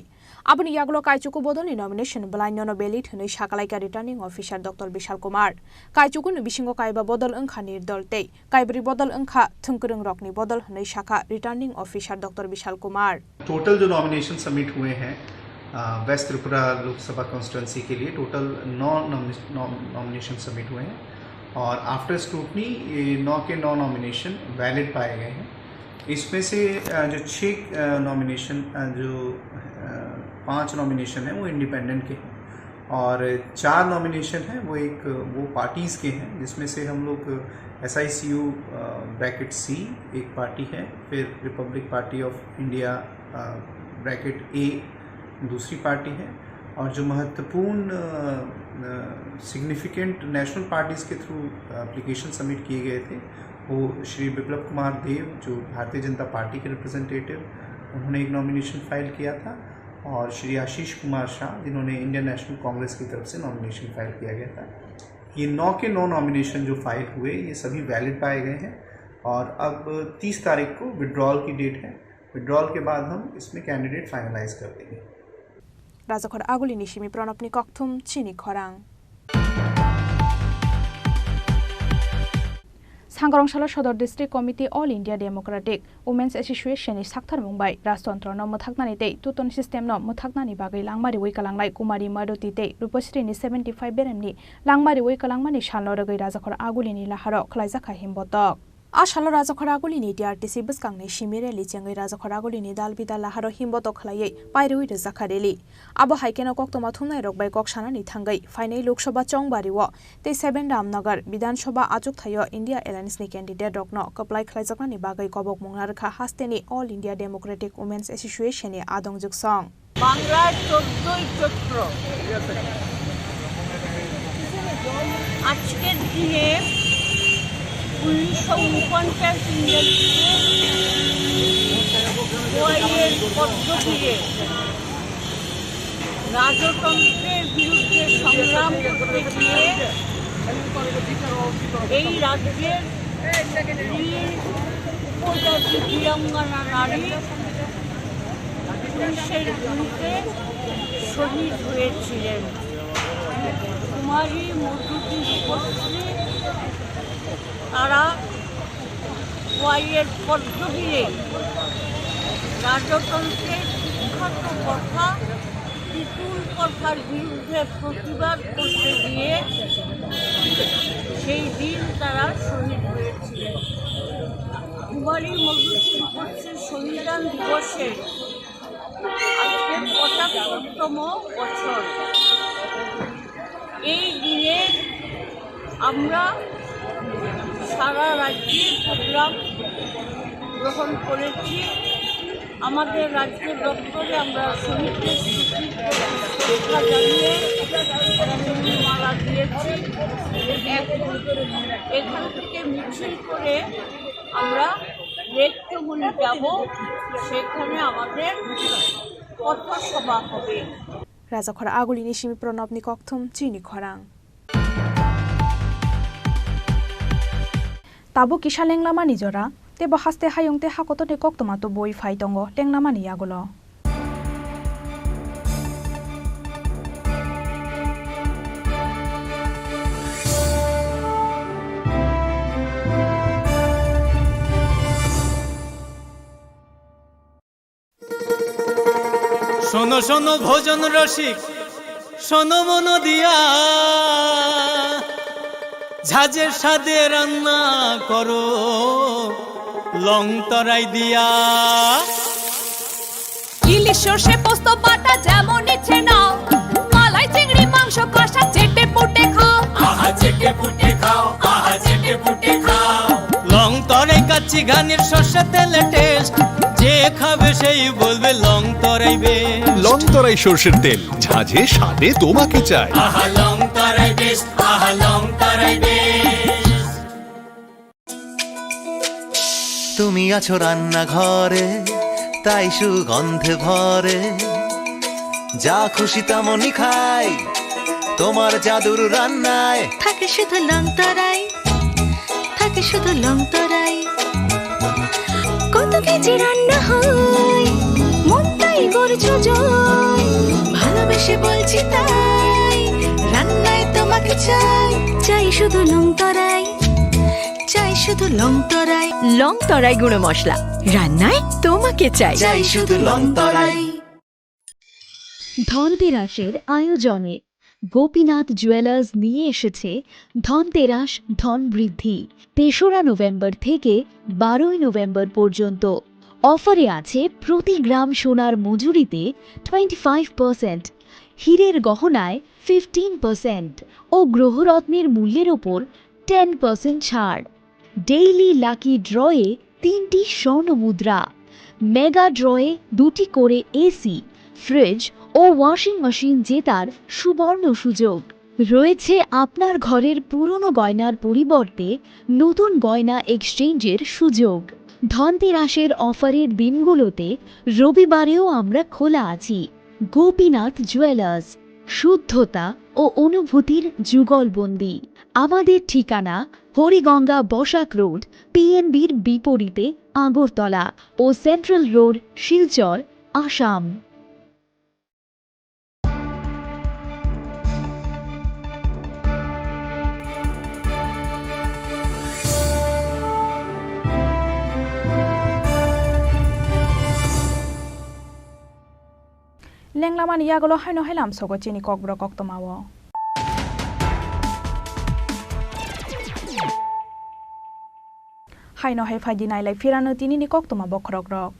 Aboni yagulo kaichuku bodolni nomination belai nono valid hwnwi sakalaikha Returning Officer Doctor Bishal Kumar. Kaichuku ni bisingo kaiba bodol wngkha nirdol tei kaibrwi bodol wngkha thwngkwrwng rokni bodol hwnwi sakha Returning Officer Doctor Bishal Kumar. Total जो nomination submit हुए हैं, अ, वेस्ट त्रिपुरा लोकसभा कॉन्स्टिट्यूएंसी के लिए टोटल नौ नॉमि-, नॉम-, nomination submit हुए हैं और after scrutiny ये नौ के नौ नॉमिनेशन वैलिड पाए गए हैं। इसमें से, अ, जो छः, अ, नॉमिनेशन, अ, जो, अ, पांच नॉमिनेशन हैं, वो इंडिपेंडेंट के हैं और चार नॉमिनेशन हैं, वो एक, वो पार्टीज़ के हैं, जिसमें से हम लोग एस आई सी यू, अ, ब्रैकेट सी एक पार्टी है, फिर रिपब्लिक पार्टी ऑफ इंडिया, अ, ब्रैकेट ए दूसरी पार्टी है और जो महत्वपूर्ण, अ, अ, सिग्निफिकेंट नेशनल पार्टीज़ के थ्रू एप्लीकेशन सबमिट किए गए थे, वो श्री बिप्लब कुमार देव, जो भारतीय जनता पार्टी के रिप्रेजेंटेटिव, उन्होंने एक नॉमिनेशन फाइल किया था और श्री आशीष कुमार शाह, जिन्होंने इंडियन नेशनल कांग्रेस की तरफ से नॉमिनेशन फाइल किया गया था। ये नौ के नौ नॉमिनेशन जो फाइल हुए, ये सभी वैलिड पाए गए हैं और अब तीस तारीख को विड्रॉल की डेट है। विड्रॉल के बाद हम इसमें कैंडिडेट फाइनलाइज कर देंगे। Rajakhor Agulini simi Pranabni kokthum Chini Khorang. Sangrong salo Sodor District Committee All India Democratic Women's Association ni saktharmung bai rajtontro no mwthaknani tei tuton system no mwthaknani bagwi langma riwi kwlangnai Kumari Madhuti tei Rupasri ni seventy five beremni langma riwi kwlangmani salno rwgwi Rajakhor Agulini laharo khwlaijakha himbotok. A salo Rajakhor Agulini T R T C bwskangni simi rally chengwi Rajakhor Agulini dal bidal laharo himbotok khwlaiwi pairiwi rwjakha rally. Abo hai kheno koktwma thumnairok bai kok sanani thangwi phainai Lok Sabha chongbario tei seven Ramnagar Bidhan Sabha achuk thaio India Alliance ni candidate rokno kwplai khlaijaknani bagwi kobokmung narwkha hasteni All India Democratic Women's Association ni adong juksong. বাংলার চোদ্দই চৈত্র আজকের দিনে উনিশশো ঊনপঞ্চাশ ইংরেজিতে গোয়াইয়ের পদ্মতীরে রাজতন্ত্রের বিরুদ্ধে সংগ্রাম করতে গিয়ে এই রাজ্যের বীর উপজাতি বীরাঙ্গনা নারী পুলিশের গুলিতে শহীদ হয়েছিলেন। কুমারী মধুতি রূপশ্রী তারা গোয়াইয়ের পদ্মতীরে রাজতন্ত্রের বিখ্যাত প্রথা পিতুল প্রথার বিরুদ্ধে প্রতিবাদ করতে গিয়ে সেই দিন তারা শহীদ হয়েছিলেন। কুমারী মধুতি রূপশ্রী শহীদান দিবসে আজকে পঁচাত্তরতম বছর। এই দিনে আমরা সারা রাজ্যে প্রোগ্রাম গ্রহণ করেছি। আমাদের রাজ্য দপ্তরে আমরা শ্রমিকদের চিঠি লেখা জানিয়ে মালা দিয়েছি। এক-, এখান থেকে মিছিল করে আমরা লেকটুমুনি যাব, সেখানে আমাদের পথসভা হবে। Rajakhor Agulini simi Pranabni kokthum chini khorang. Tabuk kisa lenglamani jora, tebo haste hayung tei hakotorni koktwma tubui phai tongo lenglamani yagulo. শোনো শোনো ভোজন রসিক, শোনো মন দিয়া, ঝাঁঝের স্বাদে রান্না করো লং তরাই দিয়া। ইলিশ সর্ষে পোস্ত বাটা যেমন ইচ্ছে নাও, মালাই চিংড়ি মাংস কষা চেটে পুটে খাও। আহা চেটে পুটে খাও, আহা চেটে পুটে খাও। লং তরাই কাচ্চি ঘানির সর্ষে তেলে টেস্ট, যে খাবে সেই বলবে লং তরাই বেস্ট। লং তরাই সর্ষের তেল, ঝাঁঝে স্বাদে তোমাকে চাই। আহা লং তরাই বেস্ট, আহা লং তরাই বেস্ট। তুমি আছো রান্নাঘরে, তাই সুগন্ধে ভরে। যা খুশি তেমনই খাই, তোমার জাদুর রান্নায়। থাকে শুধু লং তরাই, থাকে শুধু লং তরাই। কত কেজি রান্না হয়, মনটাই করছো জয়। ভালোবেসে বলছি তাই, রান্নায় তোমাকে চাই। চাই শুধু লং তরাই, চাই শুধু লং তরাই। লং তরাই গুঁড়ো মশলা, রান্নায় তোমাকে চাই। চাই শুধু লং তরাই। ধনতেরাসের আয়োজনে গোপীনাথ জুয়েলার্স নিয়ে এসেছে ধনতেরাস ধন বৃদ্ধি। তেসরা নভেম্বর থেকে বারোই নভেম্বর পর্যন্ত অফারে আছে প্রতি গ্রাম সোনার মজুরিতে টোয়েন্টি ফাইভ পার্সেন্ট, হীরের গহনায় ফিফটিন পার্সেন্ট ও গ্রহরত্নের মূল্যের ওপর টেন পার্সেন্ট ছাড়। ডেইলি লাকি ড্রয়ে তিনটি স্বর্ণ মুদ্রা, মেগা ড্রয়ে দুটি করে এসি, ফ্রিজ ও ওয়াশিং মেশিন জেতার সুবর্ণ সুযোগ। রয়েছে আপনার ঘরের পুরনো গয়নার পরিবর্তে নতুন গয়না এক্সচেঞ্জের সুযোগ। ধনতেরাসের অফারের দিনগুলোতে রবিবারেও আমরা খোলা আছি। গোপীনাথ জুয়েলার্স, শুদ্ধতা ও অনুভূতির যুগলবন্দি। আমাদের ঠিকানা হরিগঙ্গা বসাক রোড, পিএনবির বিপরীতে, আগরতলা ও central road, Silchar, Assam. Lenglamani yagulo haino hai lamsogo chini kokborok koktwmao. Haino hai phaidi nailai phirano tinini koktwma bokhorokrok.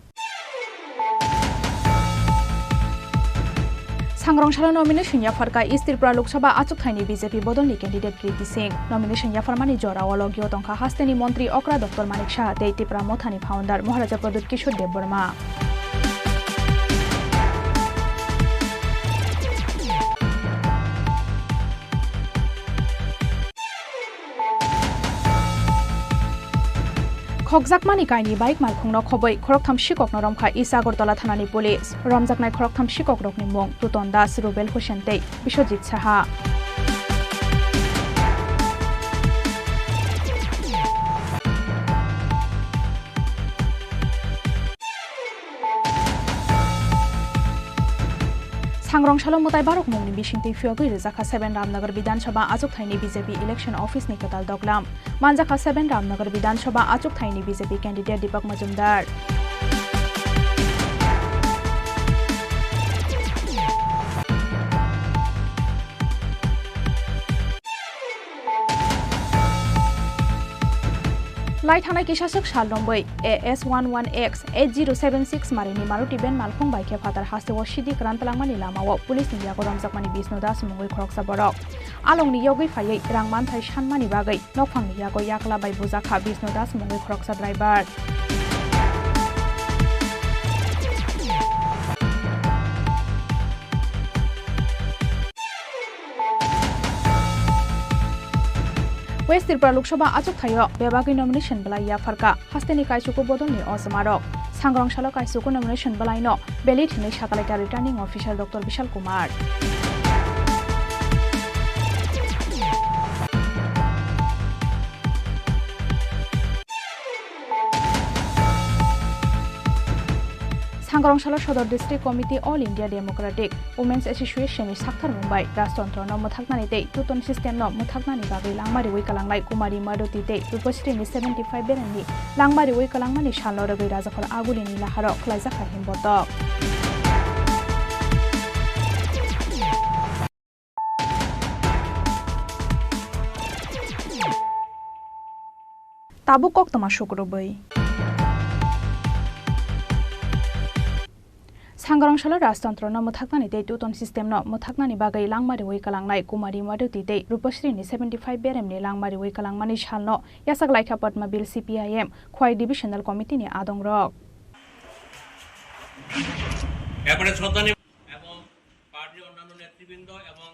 Sangrong salo nomination yapharkha East Tripura Lok Sabha achukthai ni B J P bodol ni candidate Kriti Singh. Nomination yapharmani jorao logio tongkha hasteni montri okra Doctor Manik Saha tei Tipra Motha ni founder Maharaja Pradyut Kishore Debbarma. Khokjakmani kainwi bike malkhungno khobwi khoroktham sikokno romkha East Agartala thanani police. Romjaknai khoroktham sikokrokni mung Tuton Das, Rubel Hussain tei Biswajit Saha. Sangrong salo mwtai barok mungni bisingtwi phiyogwi rwjakha seven Ramnagar Bidhan Sabha achukthai ni B J P election office ni kwtal doglam. Manjakha seven Ramnagar Bidhan Sabha achukthai ni B J P candidate Deepak Majumdar. Lai thangnai kisaswk sal romwi A S one one X eight zero seven six marini Maruti van malkhung bai khe phatar hasteo sidi kwran twlangmani lamao police ni yago romjakmani Bishnu Das mungwi khoroksa borok. Alongni yogwi phaiwi rang manthai sanmani bagwi nokphangni yago yakla bai bujakha Bishnu Das mungwi khoroksa driver. West Tripura Lok Sabha achukthai-o bebagwi nomination belai yapharkha hasteni kaisuku bodolni ojomarok. Sangrong salo kaisuku nomination belaino belai thwngwi sakalaikha Returning Officer Doctor Bishal Kumar. Sangrong salo Sodor District Committee All India Democratic Women's Association ni sakthar mung bai rajtontro no mwthaknani tei two tone system no mwthaknani bagwi langma riwi kalangnai Kumari Madhuti tei Rupasri ni seventy five beremni langma riwi kalangmani salno rwgwi Rajakhor Aguli ni naharo khwlaijakha himbotok. Tabuk koktwma sukrubwi. Sangrong salo rajtontro no mwthaknani tei two tone system no mwthaknani bagwi langma riwi kalangnai Kumari Madhuti tei Rupasri ni seventy five beremni langma riwi kalangmani salno yachaklaikha Padma Bill C P I M Khowai Divisional Committee ni adongrok. এবারে শ্রদ্ধা নিবেদন এবং পার্টির অন্যান্য নেতৃবৃন্দ এবং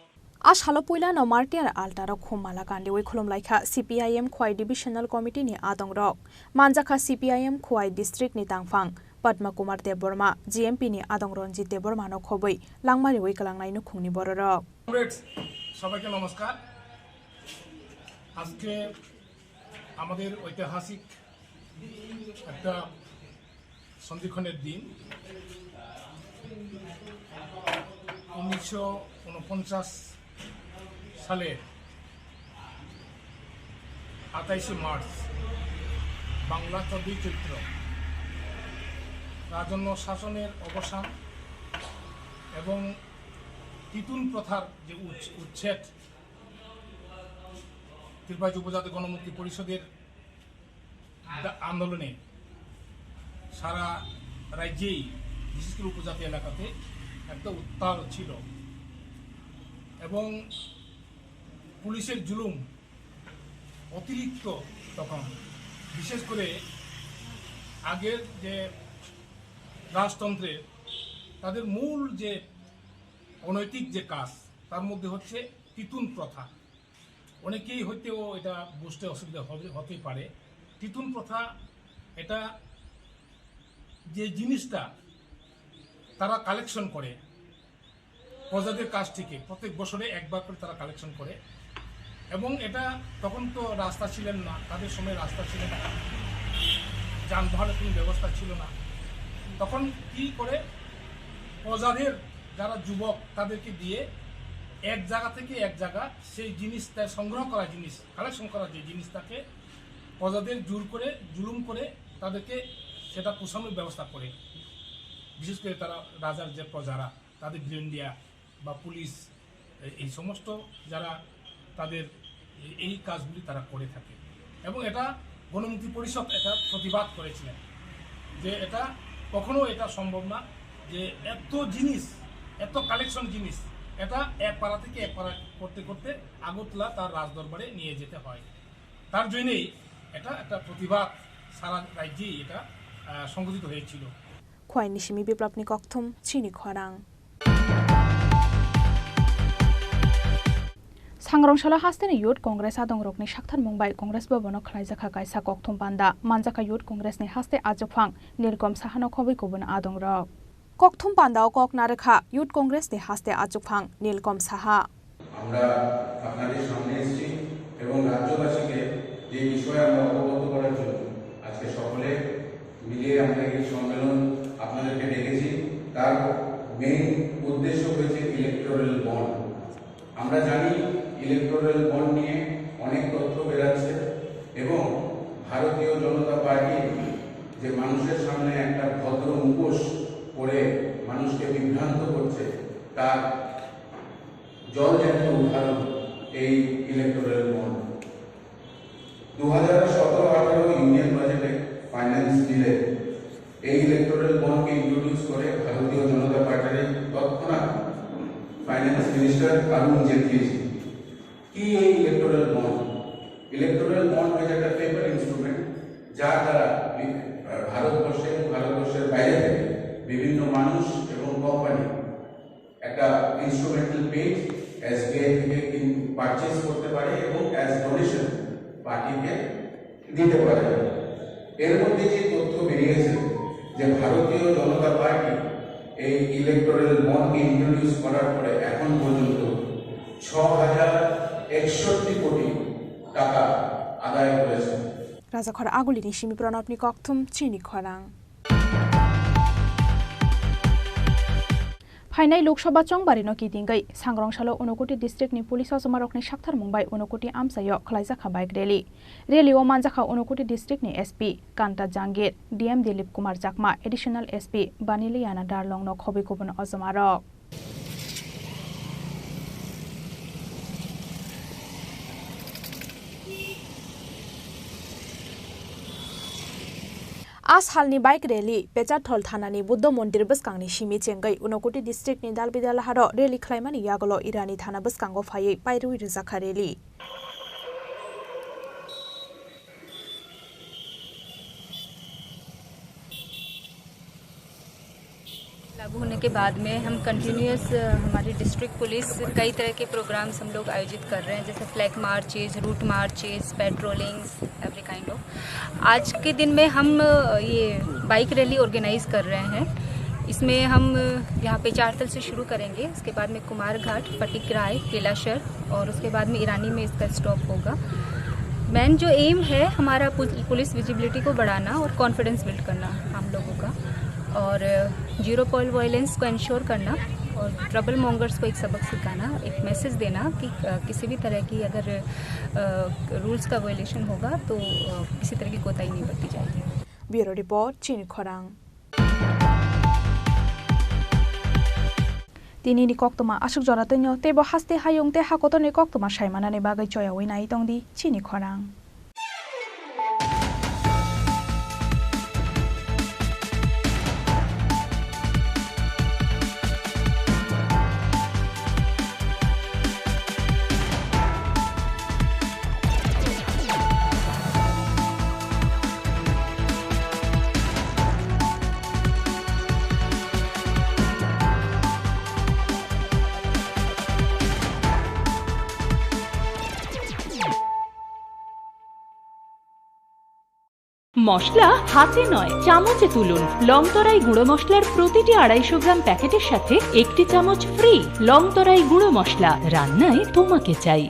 A salo puilano martial altarok khum mala kandiwi khulumlaikha C P I M Khowai Divisional Committee ni adongrok. Manjakha C P I M Khowai District ni tangphang Padma Kumar Debbarma, G M P ni adong Ranjit Debbarma no khobwi langma riwi kalangnai nukhungni bororok. Comrades, সবাইকে নমস্কার। আজকে আমাদের ঐতিহাসিক একটা সন্ধিক্ষণের দিন। উনিশশো ঊনপঞ্চাশ সালের আঠাইশে মার্চ, বাংলা চোদ্দই চৈত্র, রাজন্য শাসনের অবসান এবং তিতুন প্রথার যে উচ্ছ-, উচ্ছেদ, ত্রিপুরা উপজাতি গণমুক্তি পরিষদের দা-, আন্দোলনে সারা রাজ্যেই, বিশেষ করে উপজাতি এলাকাতে একটা উত্তাল ছিল এবং পুলিশের জুলুম অতিরিক্ত তখন, বিশেষ করে আগের যে রাজতন্ত্রের তাদের মূল যে অনৈতিক যে কাজ, তার মধ্যে হচ্ছে তিতুন প্রথা। অনেকেই হয়তো এটা বুঝতে অসুবিধা হবে, হতেই পারে। তিতুন প্রথা এটা যে জিনিসটা তারা কালেকশন করে প্রজাদের কাছ থেকে, প্রত্যেক বছরে একবার করে তারা কালেকশন করে। এবং এটা তখন তো রাস্তা ছিলেন না, তাদের সময় রাস্তা ছিল না, যানবাহনের কোনো ব্যবস্থা ছিল না। তখন কি করে প্রজাদের যারা যুবক তাদেরকে দিয়ে এক জায়গা থেকে এক জায়গা সেই জিনিসটা সংগ্রহ করা, জিনিস কালেকশন করা, যে জিনিসটাকে প্রজাদের জোর করে, জুলুম করে তাদেরকে সেটা পোষানোর ব্যবস্থা করে। বিশেষ করে তারা রাজার যে প্রজারা, তাদের গ্রেন্ডিয়া বা পুলিশ, এ-, এই সমস্ত যারা তাদের এ-, এই কাজগুলি তারা করে থাকে। এবং এটা গণমুক্তি পরিষদ এটা প্রতিবাদ করেছিলেন যে এটা কখনো এটা সম্ভব না যে এত জিনিস, এত কালেকশন জিনিস, এটা এক পাড়া থেকে এক পাড়া করতে করতে আগরতলা তার রাজদরবারে নিয়ে যেতে হয়। তার জন্যই এটা একটা প্রতিবাদ সারা রাজ্যেই এটা, আহ, সংগঠিত হয়েছিল। Khowai ni simi Biplab ni kokthum chini khorang. Sangrong salo haste ni Youth Congress adongrokni sakthar mung bai Congress Bhavan o khwlaijakha kaisa kokthum panda. Manjakha Youth Congress ni haste achukphang Nilkom Saha no khobwi kubun adongrok. Kokthum pandao kok narwkha Youth Congress ni haste achukphang Nilkom Saha. আমরা আপনাদের সামনে এসেছি এবং রাজ্যবাসীকে যে বিষয়ে আমরা অবগত করার জন্য আজকে সকলে মিলিয়ে আমরা এই সম্মেলন আপনাদেরকে ডেকেছি। তার মেইন উদ্দেশ্য হয়েছে ইলেকটোরাল বন্ড। আমরা জানি ইলেকটোরাল বন্ড নিয়ে অনেক তথ্য বেরাচ্ছে এবং ভারতীয় জনতা পার্টি যে মানুষের সামনে একটা ভদ্র মুখোশ পরে মানুষকে বিভ্রান্ত করছে, তার জলজান্ত উদাহরণ এই ইলেকটোরাল বন্ড। দু হাজার সতেরো আঠারো ইউনিয়ন বাজেটে ফাইন্যান্স বিলে এই ইলেকটোরাল বন্ডকে ইন্ট্রোডিউস করে ভারতীয় জনতা পার্টির তৎক্ষণাৎ ফাইন্যান্স মিনিস্টার অরুণ জেটলিজি। কি এই ইলেকটোরাল বন্ড? ইলেকটোরাল বন্ড হচ্ছে একটা পেপার ইনস্ট্রুমেন্ট, যার দ্বারা বি-, ভারতবর্ষে এবং ভারতবর্ষের বাইরে থেকে বিভিন্ন মানুষ এবং কোম্পানি একটা ইনস্ট্রুমেন্টাল পেজ এসবিআই থেকে কিন-, পারচেজ করতে পারে এবং অ্যাজ ডোনেশন পার্টিকে দিতে পারে। এর মধ্যে যে তথ্য বেরিয়েছে যে ভারতীয় জনতা পার্টি এই ইলেকটোরাল বন্ড ইন্ট্রোডিউস করার পরে এখন পর্যন্ত ছ হাজার একষট্টি কোটি টাকা আদায় করেছে। Rajakhor Agulini simi Pranabni kokthum chini khorang. Phainai Lok Sabha chongbarino kitingwi sangrong salo Unakoti district ni police osomarokni saktharmung bai Unakoti amchaio khwlaijakha bike rally. Rally o manjakha Unakoti district ni S P Kanta Jangir, D M Dilip Kumar Chakma, Additional S P Baniliana Darlong no khobwi kubun osomarok. A salni bike rally Pecharthal thanani Buddha Mondir bwskangni simi chengwi Unakoti district ni Dalbidal haro rally khlaimani yagulo Irani thana bwskango phaiwi pairwi rwjakha rally. लागू होने के बाद में हम कंटिन्यूअस, अ, हमारी district police कई तरह के प्रोग्राम्स हम लोग आयोजित कर रहे हैं, जैसे फ्लैग मार्चेज, रूट मार्चेज, पेट्रोलिंग्स, एवरी काइंड ऑफ। आज के दिन में हम, अ, ये बाइक रैली ऑर्गेनाइज कर रहे हैं। इसमें हम, अ, यहाँ पे चारतल से शुरू करेंगे, उसके बाद में कुमार घाट, फटिक राय, कैलाशर और उसके बाद में ईरानी में इसका स्टॉप होगा। मेन जो एम है हमारा पुल-, पुलिस विजिबिलिटी को बढ़ाना और कॉन्फिडेंस बिल्ड करना हम लोगों का, और जीरो पॉइंट वायलेंस को इंश्योर करना और ट्रबल मॉन्गर्स को एक सबक सिखाना, एक मैसेज देना कि, अ, किसी भी तरह की अगर, अ, रूल्स का वायलेशन होगा तो, अ, किसी तरह की कोताही नहीं बरती जाएगी। Bureau report, Chini Khorang. Tinini koktwma aswk jora twino teibo haste hayung tei hakotorni koktwma saimanani bagwi choyaui nai tongdi chini khorang. মশলা হাতে নয়, চামচে তুলুন। লংতরাই গুঁড়ো মশলার প্রতিটি আড়াইশো গ্রাম প্যাকেটের সাথে একটি চামচ ফ্রি। লংতরাই গুঁড়ো মশলা, রান্নায় তোমাকে চাই।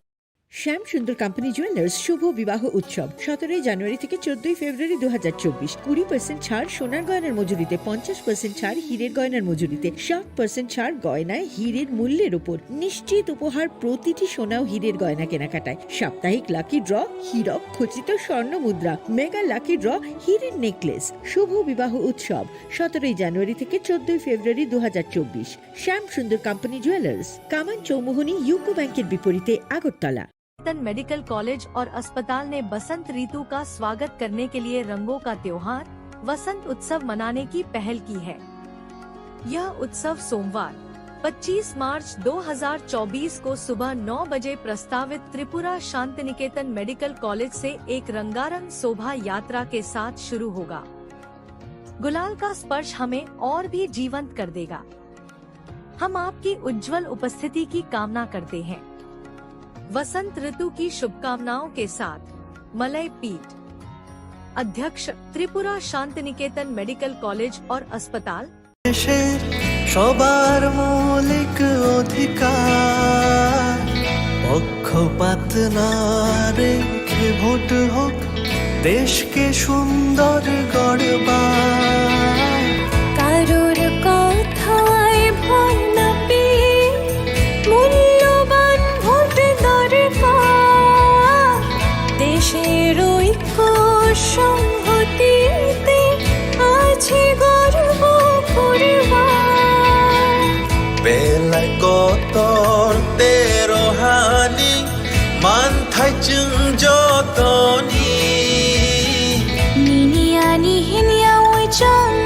শ্যাম সুন্দর কোম্পানি জুয়েলার্স শুভ বিবাহ উৎসব সতেরোই জানুয়ারি থেকে চোদ্দই ফেব্রুয়ারি দু হাজার চব্বিশ। কুড়ি পার্সেন্ট ছাড় সোনার গয়নার মজুরিতে, পঞ্চাশ পার্সেন্ট ছাড় হীরের গয়নার মজুরিতে, ষাট পার্সেন্ট ছাড় গয়নায় হীরের মূল্যের উপর। নিশ্চিত উপহার প্রতিটি সোনা ও হীরের গয়না কেনাকাটায়। সাপ্তাহিক লাকি ড্র, হীরক খচিত স্বর্ণ মুদ্রা, মেগা লাকি ড্র, হীরের নেকলেস। শুভ বিবাহ উৎসব সতেরোই জানুয়ারি থেকে চোদ্দই ফেব্রুয়ারি দু হাজার চব্বিশ। শ্যাম সুন্দর কোম্পানি জুয়েলার্স, কামান চৌমুহনী ইউকো ব্যাংকের বিপরীতে, আগরতলা। निकेतन मेडिकल कॉलेज और अस्पताल ने बसंत ऋतु का स्वागत करने के लिए रंगों का त्योहार वसंत उत्सव मनाने की पहल की है। यह उत्सव सोमवार, पच्चीस मार्च दो हज़ार चौबीस को सुबह नौ बजे प्रस्तावित त्रिपुरा शांति निकेतन मेडिकल कॉलेज से एक रंगारंग शोभा यात्रा के साथ शुरू होगा। गुलाल का स्पर्श हमें और भी जीवंत कर देगा। हम आपकी उज्जवल उपस्थिति की कामना करते हैं। वसंत ऋतु की शुभकामनाओं के साथ मलय पीठ, अध्यक्ष, त्रिपुरा शांति निकेतन मेडिकल कॉलेज और अस्पताल। দেশের সবার মৌলিক অধিকার, পক্ষপাত না রেখে ভোট হোক, দেশকে সুন্দর গড়বার। কারোর কথায় ভয় না পেয়ে মূল্যবান ভোট দরকার। দেশের ঐক্য সংহতিতে আছে গর্ব করবার। Belai kotor tei rohani manthai chwng jotoni. Nini ani hinya oi chang